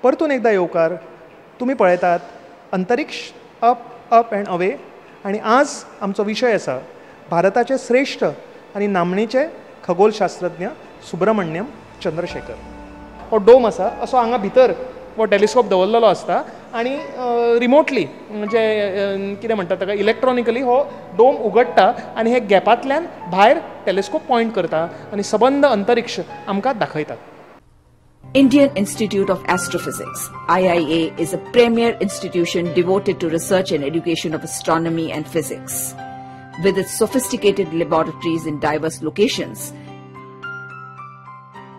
परतून एकदा येवकार. तुमी पळयतात अंतरिक्ष अप अप अँड अवे आनी आज आमचो विशय आसा भारताचे श्रेश्ठ आनी नामनेचे खगोलशास्त्रज्ञ सुब्रमण्यम चंद्रशेखर. हो डोम आसा असो हांगा भितर हो टेलिस्कोप दवरलेलो आसता आनी रिमोटली म्हणजे कितें म्हणटात ताका इलेक्ट्रॉनिकली हो डोम उगडटा आनी हे गॅपांतल्यान भायर टेलिस्कोप पॉयंट करता आनी सबंद अंतरिक्ष आमकां दाखयतात. Indian Institute of Astrophysics, IIA, is a premier institution devoted to research and education of astronomy and physics. With its sophisticated laboratories in diverse locations,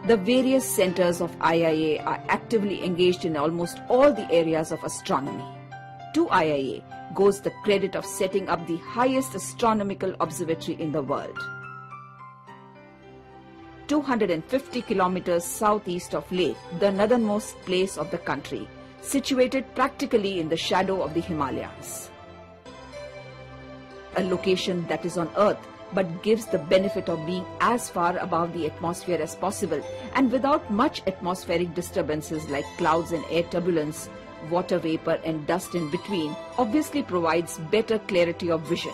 the various centers of IIA are actively engaged in almost all the areas of astronomy. To IIA goes the credit of setting up the highest astronomical observatory in the world. 250 kilometers southeast of Leh, the northernmost place of the country, situated practically in the shadow of the Himalayas. A location that is on Earth but gives the benefit of being as far above the atmosphere as possible and without much atmospheric disturbances like clouds and air turbulence, water vapor and dust in between, obviously provides better clarity of vision.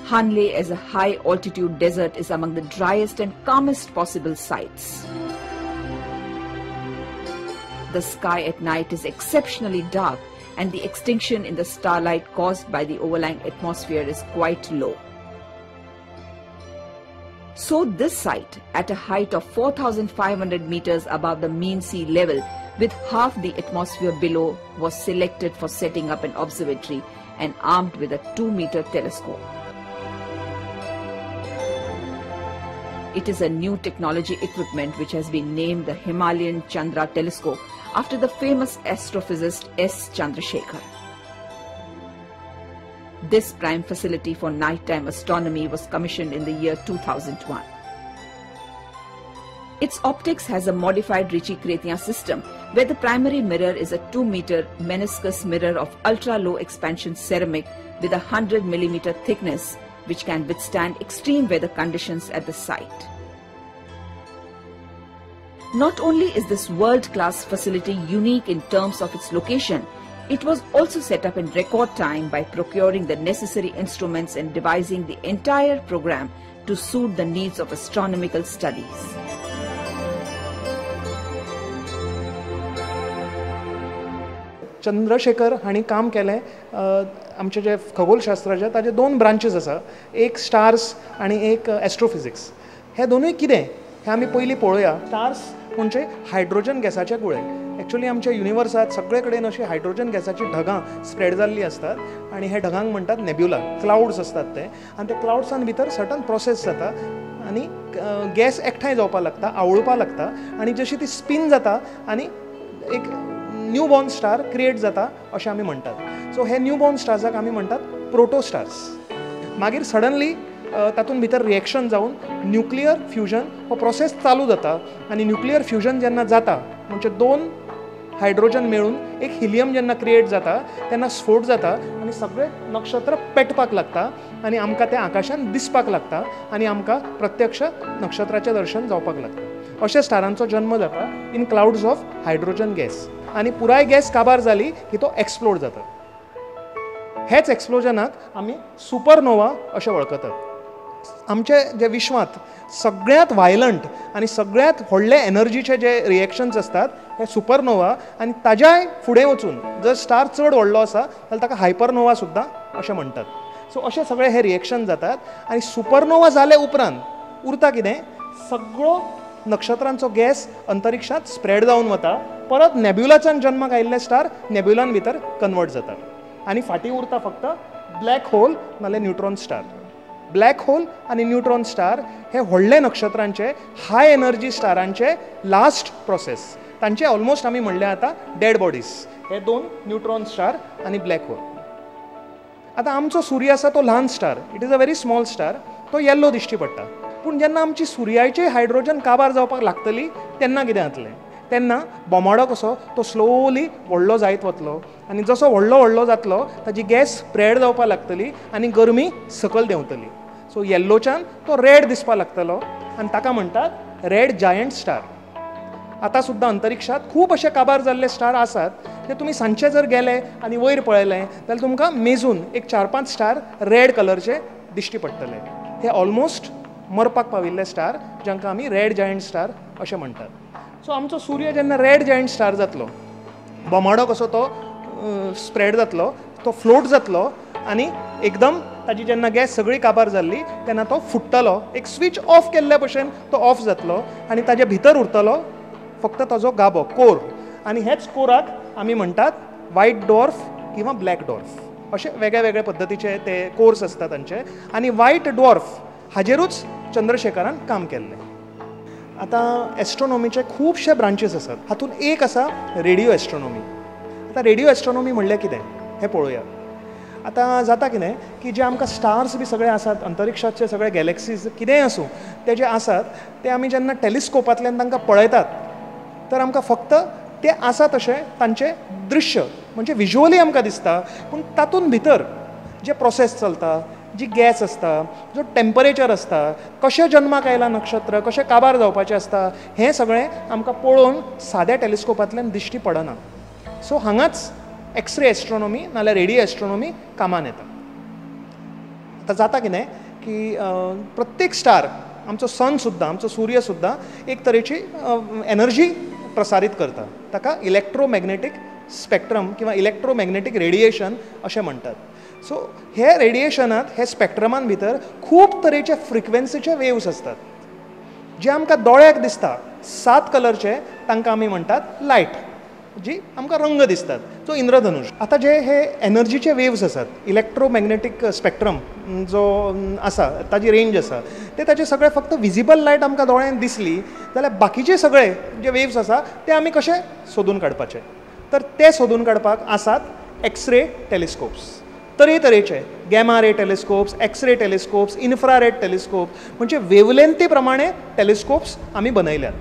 Hanle as a high-altitude desert is among the driest and calmest possible sites. The sky at night is exceptionally dark and the extinction in the starlight caused by the overlying atmosphere is quite low. So this site, at a height of 4,500 meters above the mean sea level with half the atmosphere below, was selected for setting up an observatory and armed with a 2-meter telescope. It is a new technology equipment which has been named the Himalayan Chandra Telescope after the famous astrophysicist S. Chandrasekhar. This prime facility for nighttime astronomy was commissioned in the year 2001. Its optics has a modified Ritchey-Chrétien system where the primary mirror is a 2-meter meniscus mirror of ultra-low expansion ceramic with a 100 millimeter thickness, which can withstand extreme weather conditions at the site. Not only is this world-class facility unique in terms of its location, it was also set up in record time by procuring the necessary instruments and devising the entire program to suit the needs of astronomical studies. Chandrashekhar हांणी काम केलें आमचे जे खगोलशास्त्राचे ताजे दोन branches आसा, एक stars आनी एक एस्ट्रोफिजिक्स. हे दोनूय कितें हें आमी पयलीं पळोवया. स्टार्स म्हणजे हायड्रोजन गॅसाचे गुळे. एक्चुअली आमच्या युनिवर्सांत सगळे कडेन अशी हायड्रोजन गॅसाची ढगां स्प्रेड जाल्लीं आसतात आनी हे ढगांक म्हणटात नेब्युला, क्लावड्स आसतात ते. आनी ते क्लावड्सान भितर सर्टन प्रोसेस जाता आनी गॅस एकठांय जावपाक लागता, आवळपाक लागता आनी जशी ती स्पीन जाता आनी एक न्यू बॉर्न स्टार क्रिएट जाता अशें आमी म्हणटात. सो हे न्यू बॉर्न स्टार्साक आमी म्हणटात प्रोटो स्टार्स. मागीर सडनली तातूंत भितर रिएक्शन जावन न्युक्लियर फ्युजन हो प्रोसेस चालू जाता आनी न्युक्लियर फ्युजन जेन्ना जाता म्हणजे दोन हायड्रोजन मेळून एक हिलियम जेन्ना क्रिएट जाता तेन्ना स्फोट जाता आनी सगळे नक्षत्र पेटपाक लागता आनी आमकां तें आकाशान दिसपाक लागता आनी आमकां प्रत्यक्ष नक्षत्राचें दर्शन जावपाक लागता. अशे स्टारांचो जन्म जाता in clouds of hydrogen gas आनी पुराय गॅस काबार जाली की तो एक्सप्लोड जाता. हेच एक्सप्लोजनाक आमी सुपरनोवा अशें वळखतात. आमचे जे विश्वांत सगळ्यांत वायलंट आनी सगळ्यांत व्हडले एनर्जीचे जे रिएक्शन्स आसतात हे सुपरनोवा आनी ताज्याय फुडें वचून जर स्टार चड व्हडलो आसा जाल्यार ताका हायपरनोवा सुद्दां अशें म्हणटात. सो अशे सगळे हे रिएक्शन जातात आनी सुपरनोवा जाले उपरांत उरता कितें, सगळो नक्षत्रांचो गॅस अंतरिक्षांत स्प्रेड जावन वता, परत नेब्युलाच्यान जन्माक आयिल्ले स्टार नेब्युलान भितर कन्वर्ट जाता आनी फाटीं उरता फक्त ब्लॅक होल नाल्यार न्यूट्रॉन स्टार. ब्लॅक होल आनी न्यूट्रॉन स्टार हे व्हडले नक्षत्रांचे हाय एनर्जी स्टारांचे लास्ट प्रोसेस, तांचे ऑलमोस्ट आमी म्हणले आतां डेड बॉडीज, हे दोन न्यूट्रॉन स्टार आनी ब्लॅक होल. आतां आमचो सूर्य आसा तो ल्हान star, it is a very small star, तो येल्लो दिश्टी पडटा. पूण जेन्ना आमची सुर्याची हायड्रोजन काबार जावपाक लागतली तेन्ना कितें जातलें, तेन्ना बोमाडो कसो तो स्लोली व्हडलो जायत वतलो आनी जसो व्हडलो व्हडलो जातलो ताजी गॅस स्प्रेड जावपाक लागतली आनी गरमी सकयल देंवतली. सो येल्लोच्यान तो रेड दिसपाक लागतलो आनी ताका म्हणटात रेड जायंट स्टार. आतां सुद्दां अंतरिक्षांत खूब अशे काबार जाल्ले स्टार आसात ते तुमी सांजचे जर गेले आनी वयर पळयलें जाल्यार तुमकां मेजून एक 4-5 स्टार रेड कलरचे दिश्टी पडटले. हे ऑलमोस्ट मरपाक पाविल्ले स्टार जांकां आमी रेड जायंट स्टार अशें म्हणटात. सो आमचो सूर्य जेन्ना रेड जायंट स्टार जातलो, बोमाडो कसो तो स्प्रेड जातलो, तो फ्लोट जातलो आनी एकदम ताजी जेन्ना गॅस सगळी काबार जाल्ली तेन्ना तो फुट्टलो, एक स्विच ऑफ केल्ल्या भशेन तो ऑफ जातलो आनी ताजे भितर उरतलो फक्त ताजो गाबो, कोर. आनी हेच कोराक आमी म्हणटात वायट डॉर्फ किंवा ब्लॅक डॉर्फ. अशे वेगळे वेगळे पद्दतीचे ते कोर्स आसता तांचे. आनी वायट डॉर्फ हाजेरूच चंद्रशेखरान काम केल्लें. आतां एस्ट्रोनॉमीचे खुबशे ब्रांचीस आसात, हातूंत एक आसा रेडियो एस्ट्रोनॉमी. आतां रेडियो एस्ट्रोनॉमी म्हणल्यार कितें हें पळोवया. आतां जाता कितें की जे आमकां स्टार्स बी सगळे आसात, अंतरिक्षाचे सगळे गॅलेक्सीज कितेंय आसूं, ते जे आसात ते आमी जेन्ना टेलिस्कोपांतल्यान तांकां पळयतात तर आमकां फक्त ते आसा तशें तांचें दृश्य म्हणजे विज्युअली आमकां दिसता, पूण तातूंत भितर जे प्रोसेस चलता, जी गॅस आसता, जो टेम्परेचर आसता, कशें जन्माक आयलां नक्षत्र, कशें काबार जावपाचें आसता, हें सगळें आमकां पळोवन साद्या टेलिस्कोपांतल्यान दिश्टी पडना. सो हांगाच एक्सरे एस्ट्रोनॉमी नाल्यार रेडियो एस्ट्रोनॉमी कामान येता. आतां जाता कितें की प्रत्येक स्टार, आमचो सन सुद्दां, आमचो सूर्य सुद्दां एक तरेची एनर्जी प्रसारीत करता, ताका इलेक्ट्रोमॅग्नेटीक स्पेक्ट्रम किंवा इलेक्ट्रोमॅग्नेटीक रेडिएशन अशें म्हणटात. सो हे रेडिएशनात, हे स्पेक्ट्रमान भितर खूब तरेचे फ्रिक्वेन्सीचे वेव्स आसतात जे आमकां दोळ्याक दिसता 7 कलरचे, तांकां आमी म्हणटात लायट, जी आमकां रंग दिसतात, जो इंद्रधनुष. आतां जे हे एनर्जीचे वेव्स आसात, इलेक्ट्रोमॅग्नेटीक स्पेक्ट्रम जो आसा ताजी रेंज आसा, ते ताजे सगळे फक्त विजिबल लायट आमकां दोळ्यान दिसली जाल्यार बाकीचे सगळे जे वेव्स आसा ते आमी कशे सोदून काडपाचे, तर ते सोदून काडपाक आसात एक्सरे टेलिस्कोप्स. तरेतरेचे gamma ray telescopes, x-ray telescopes, infrared telescope, म्हणजे वेवलेंथी प्रमाणे टेलिस्कोप्स आमी बनयल्यात.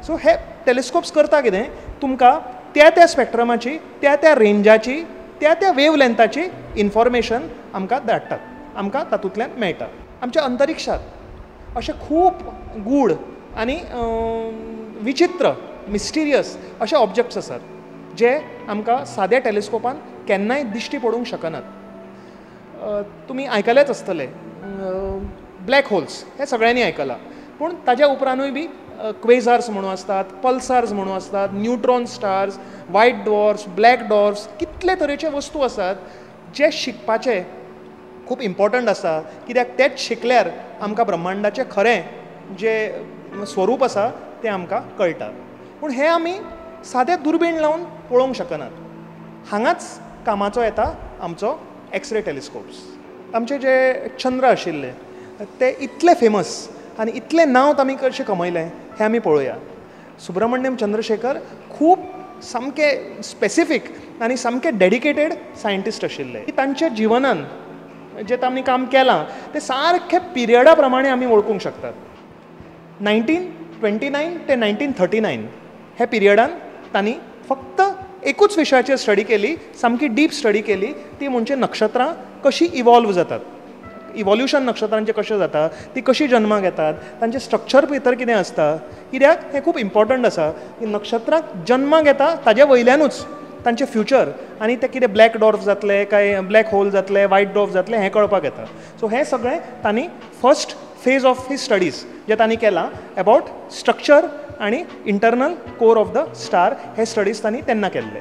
सो हे टेलिस्कोप्स करता कितें, तुमकां त्या त्या स्पेक्ट्रमाची, त्या त्या रेंजाची, त्या त्या वेवलेंथाची इन्फॉर्मेशन आमकां धाडटात, आमकां तातूंतल्यान मेळटा. आमच्या अंतरिक्षांत अशे खूब गूढ आनी विचित्र, मिस्टिरियस अशे ऑब्जेक्ट्स आसात जे आमकां साद्या टेलिस्कोपान केन्नाय दिश्टी पडूंक शकनात. तुमी आयकलेच आसतले ब्लॅक होल्स, हें सगळ्यांनी आयकलां, पूण ताज्या उपरांतूय बी क्वेझार्स म्हणून आसतात, पल्सार्स म्हणून आसतात, neutron stars, white dwarfs, black dwarfs, कितले तरेचे वस्तू आसात जे शिकपाचे खूब इम्पॉर्टंट आसा, कित्याक तेच शिकल्यार आमकां ब्रह्मांडाचें खरें जें स्वरूप आसा तें आमकां कळटा. पूण हें आमी सादें दुर्बीण लावन पळोवंक शकनात. हांगाच कामाचो येता आमचो एक्सरे टेलिस्कोप्स. आमचे जे चंद्र आशिल्ले ते इतले फेमस आनी इतलें नांव तामी कशें कमयलें हें आमी पळोवया. सुब्रमण्यम चंद्रशेखर खूब सामके स्पेसिफीक आनी सामके डेडिकेटेड सायंटिस्ट आशिल्ले. तांच्या जिवनान जें तांणी काम केलां तें सारकें पिरियडा प्रमाणे आमी वळखूंक शकतात. 1929 ते 1939 ह्या पिरियडान तांणी फक्त एकूच विशयाचेर स्टडी केली, सामकी डीप स्टडी केली, ती म्हणजे नक्षत्रां कशीं इवॉल्व जातात, इवॉल्युशन नक्षत्रांचें कशें जाता, ती कशीं जन्माक येतात, तांचें स्ट्रक्चर भितर कितें आसता. कित्याक हें खूब इम्पॉर्टंट आसा की नक्षत्रां जन्माक येता ताजे वयल्यानूच तांचें फ्युचर आनी ते कितें ब्लॅक डॉर्फ जातले काय ब्लॅक होल जातले, वायट डॉर्फ जातले हें कळपाक येता. सो हें सगळें तांणी first phase of his studies जें तांणी केलां अबावट स्ट्रक्चर आनी internal core of the star, हे स्टडीज तांणी तेन्ना केल्ले.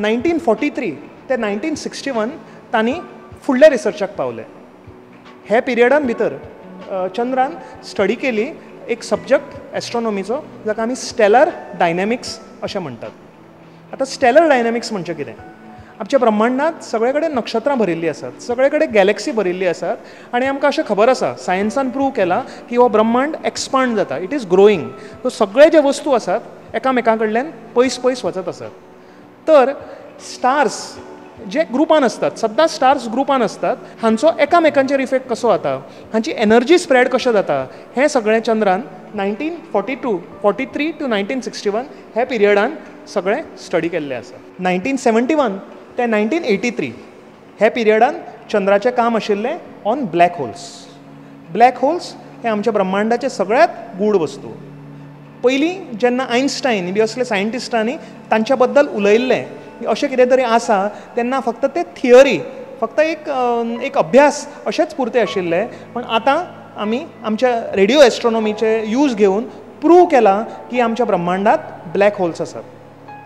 1943 ते 1961 तांणी फुडल्या रिसर्चाक पावले. हे पिरियडान भितर चंद्रान स्टडी केली एक सब्जॅक्ट एस्ट्रोनॉमीचो जाका आमी स्टॅलर डायनॅमिक्स अशें म्हणटात. आतां स्टॅलर डायनॅमिक्स म्हणजे कितें, आमच्या ब्रह्मांडांत सगळे कडेन नक्षत्रां भरिल्लीं आसात, सगळे कडेन गॅलेक्सी भरिल्ली आसात आनी आमकां अशें खबर आसा, सायन्सान प्रूव केलां की हो ब्रह्मांड एक्सपांड जाता, it is growing. सो सगळे जे वस्तू आसात एकामेकां कडल्यान पयस पयस वचत आसात. तर स्टार्स जे ग्रुपान आसतात, सद्दां स्टार्स ग्रुपान आसतात, हांचो एकामेकांचेर इफेक्ट कसो जाता, हांची एनर्जी स्प्रेड कशें जाता, हें सगळें चंद्रान 1942, 43 टू 1961 ह्या पिरियडान सगळें स्टडी केल्लें आसा. 1971 ते 1983 ह्या पिरियडान चंद्राचें काम आशिल्लें on black holes. Black holes हे आमच्या ब्रह्मांडाचे सगळ्यांत गूढ वस्तू. पयलीं जेन्ना आयन्स्टायन बी असले सायंटिस्टांनी तांच्या बद्दल उलयल्लें अशें कितें तरी आसा तेन्ना फक्त ते थियरी, फक्त एक एक अभ्यास अशेंच पुरतें आशिल्लें. पण आतां आमी आमच्या रेडियो एस्ट्रोनॉमीचे यूज घेवन प्रूव केलां की आमच्या ब्रह्मांडात ब्लॅक होल्स आसात.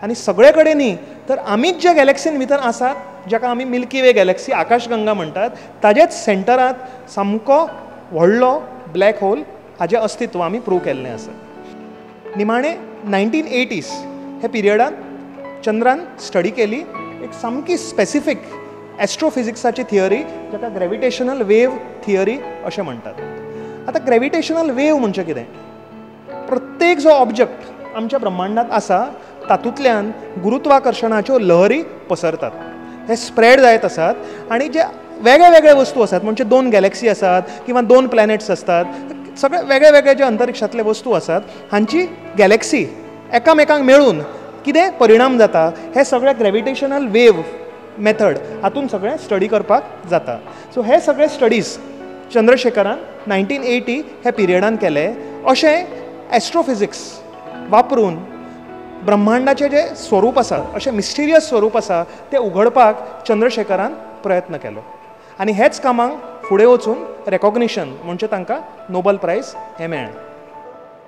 आनी सगळे कडेन न्ही तर आमीच ज्या गॅलेक्सीन भितर आसात, जाका आमी मिल्की वे गॅलेक्सी, आकाशगंगा म्हणटात, ताजेच सेंटरांत सामको व्हडलो ब्लॅक होल हाजें अस्तित्व आमी प्रूव केल्लें आसा. निमाणें 1980s हे पिरियडांत चंद्रान स्टडी केली एक सामकी स्पेसिफीक एस्ट्रोफिजिक्साची थियरी, जाका ग्रेविटेशनल वेव थियरी अशें म्हणटात. आतां ग्रेविटेशनल वेव म्हणजे कितें? प्रत्येक जो ऑब्जॅक्ट आमच्या ब्रह्मांडांत आसा तातूंतल्यान गुरुत्वाकर्शणाच्यो लहरी पसरतात, हे स्प्रेड जायत आसात आनी जे वेगळे वेगळे वस्तू आसात, म्हणजे 2 गॅलेक्सी आसात किंवा 2 प्लॅनेट्स आसतात, सगळे वेगळे वेगळे जे अंतरिक्षांतले वस्तू आसात हांची गॅलेक्सी एकामेकांक मेळून कितें परिणाम जाता हे सगळे ग्रेविटेशनल वेव मेथड हातून सगळें स्टडी करपाक जाता. सो हे सगळे स्टडीज चंद्रशेखरान 1980 ह्या पिरियडान केले. अशें एस्ट्रोफिजिक्स वापरून ब्रह्मांडाचें जें स्वरूप आसा, अशें मिस्टिरियस स्वरूप आसा तें उघडपाक चंद्रशेखरान प्रयत्न केलो आनी हेच कामाक फुडें वचून रेकॉग्निशन म्हणजे तांकां नोबल प्रायज हें मेळ्ळें.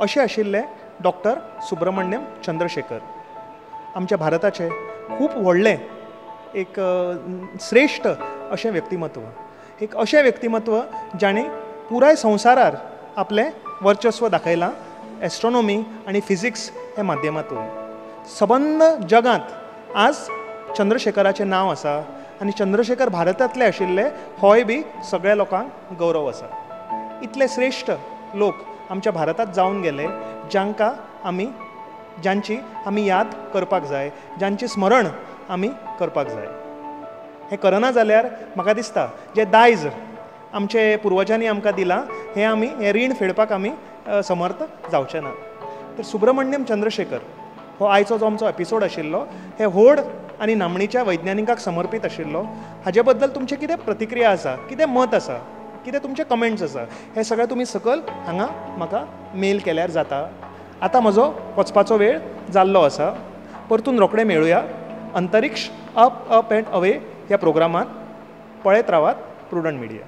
अशें आशिल्ले डॉक्टर सुब्रमण्यम चंद्रशेखर, आमच्या भारताचें खूब व्हडलें एक श्रेश्ठ अशें व्यक्तिमत्व, एक अशें व्यक्तिमत्व जाणें पुराय संवसारार आपलें वर्चस्व दाखयलां एस्ट्रोनॉमी आनी फिजिक्स ह्या माध्यमांतून. सबंद जगांत आज चंद्रशेखराचें नांव आसा आनी चंद्रशेखर भारतांतले आशिल्ले होय बी सगळ्या लोकांक गौरव आसा. इतले श्रेश्ठ लोक आमच्या भारतांत जावन गेले जांकां आमी, जांची आमी याद करपाक जाय, जांचें स्मरण आमी करपाक जाय. हें करना जाल्यार म्हाका दिसता जें दायज आमचे पुर्वजांनी आमकां दिलां हें आमी, हें रीण फेडपाक आमी समर्थ जावचे ना. तर सुब्रमण्यम चंद्रशेखर हो आयचो जो आमचो एपिसोड आशिल्लो हे व्हड आनी नामणेच्या वैज्ञानिकाक समर्पीत आशिल्लो. हाजे बद्दल तुमचें कितें प्रतिक्रिया आसा, कितें मत आसा, कितें तुमचे कमेंट्स आसा, हें सगळें तुमी सकयल हांगा म्हाका मेल केल्यार जाता. आतां म्हजो वचपाचो वेळ जाल्लो आसा. परतून रोखडें मेळुया अंतरिक्ष अप अप अँड अवे ह्या प्रोग्रामांत. पळयत रावात प्रुडंट मिडिया.